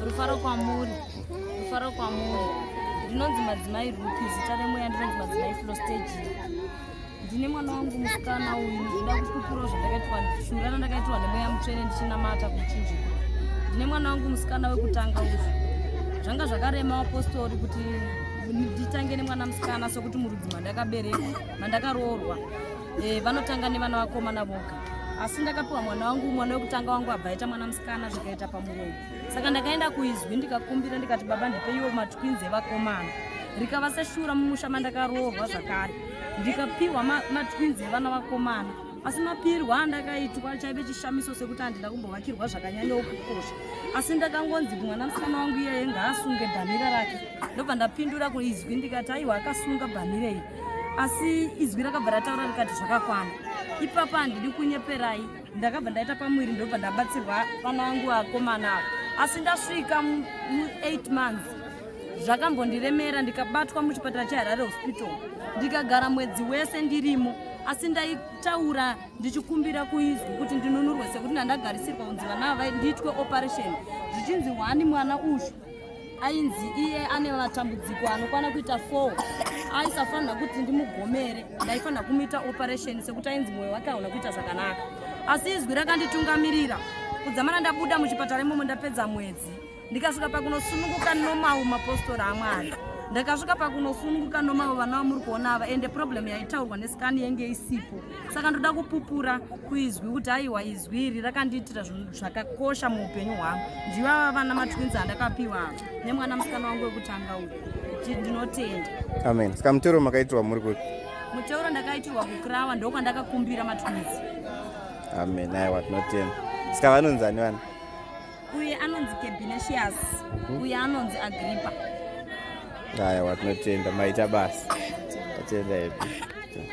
Rufaro kwamuri, rufaro kwamuri. Ndinonzi Madzimai Rupi, zita remweya ndinonzi Madzimai Flostage. Ndine mwana wangu musikana uyu, ndinoda kupupurawo zvandakaitwa, shura randakaitwa nemweya mutsvene ndichinamata kuchinjiko. Ndine mwana wangu musikana wekutanga uyu. Zvanga zvakarema vapostori kuti nditange nemwana musikana sokuti murudzi mandakaberekwa, mandakaroorwa. Eh, vanotanga nevana vakomana voga asi ndakapiwa mwana wangu mwana wekutanga wangu abva aita mwana musikana zvikaita pamuromo saka ndakaenda kuizwi ndikakumbira ndikati baba ndipeiwo matwins evakomana rikava seshura mumusha mandakaroorwa zvakare ndikapiwa matwins evana vakomana asi mapirwa andakaitwa chaive chishamiso sekuti handina kumbovakirwa zvakanyanyawo kukosha asi ndakangonzi kumwana musikana wangu iyeye ngaasunge bhanira rake ndobva ndapindura kuizwi ndikati aiwa akasunga bhanira iri asi izwi rakabva rataura rikati zvakakwana ipapa handidi kunyeperai ndakabva ndaita pamuviri ndobva ndabatsirwa vana vangu vakomana ava asi ndasvika mu8 months zvakambondiremera ndikabatwa muchipatara cheharare hospital ndikagara mwedzi wese ndirimo asi ndaitaura ndichikumbira kuizwi kuti ndinunurwe sekuti ndandagarisirwa kunzi vana ava ndiitwe operation zvichinzi hwani mwana uyu ainzi iye ane matambudziko anokwana kuita 4 aisafanira kuti ndimugomere ndaifanira kumuita operation sekuti ainzi mwoyo wake hauna kuita zvakanaka asi izwi rakanditungamirira kudzamara ndabuda muchipatara imomo ndapedza mwedzi ndikasvika pakunosununguka nomau mapostori amwari ndakasvika pakunosununguka nomau vana vamuri kuona ava ende problem yaitaurwa nesikani yenge isipo saka ndoda kupupura kuizwi kuti aiwa izwi iri rakandiitira zvinhu zvakakosha muupenyu hwangu ndivava vana matwins andakapiwa ava nemwana musikana wangu wekutanga uyu ndinotenda amen saka muteuro makaitirwa muri kupi muteuro ndakaitirwa kukrawa ndokwandakakumbira matwins amen aiwa tinotenda saka vanonzi ani vana uye anonzi kebinatius uye anonzi agripa aiwa tinotenda maita basa tatenda hepi.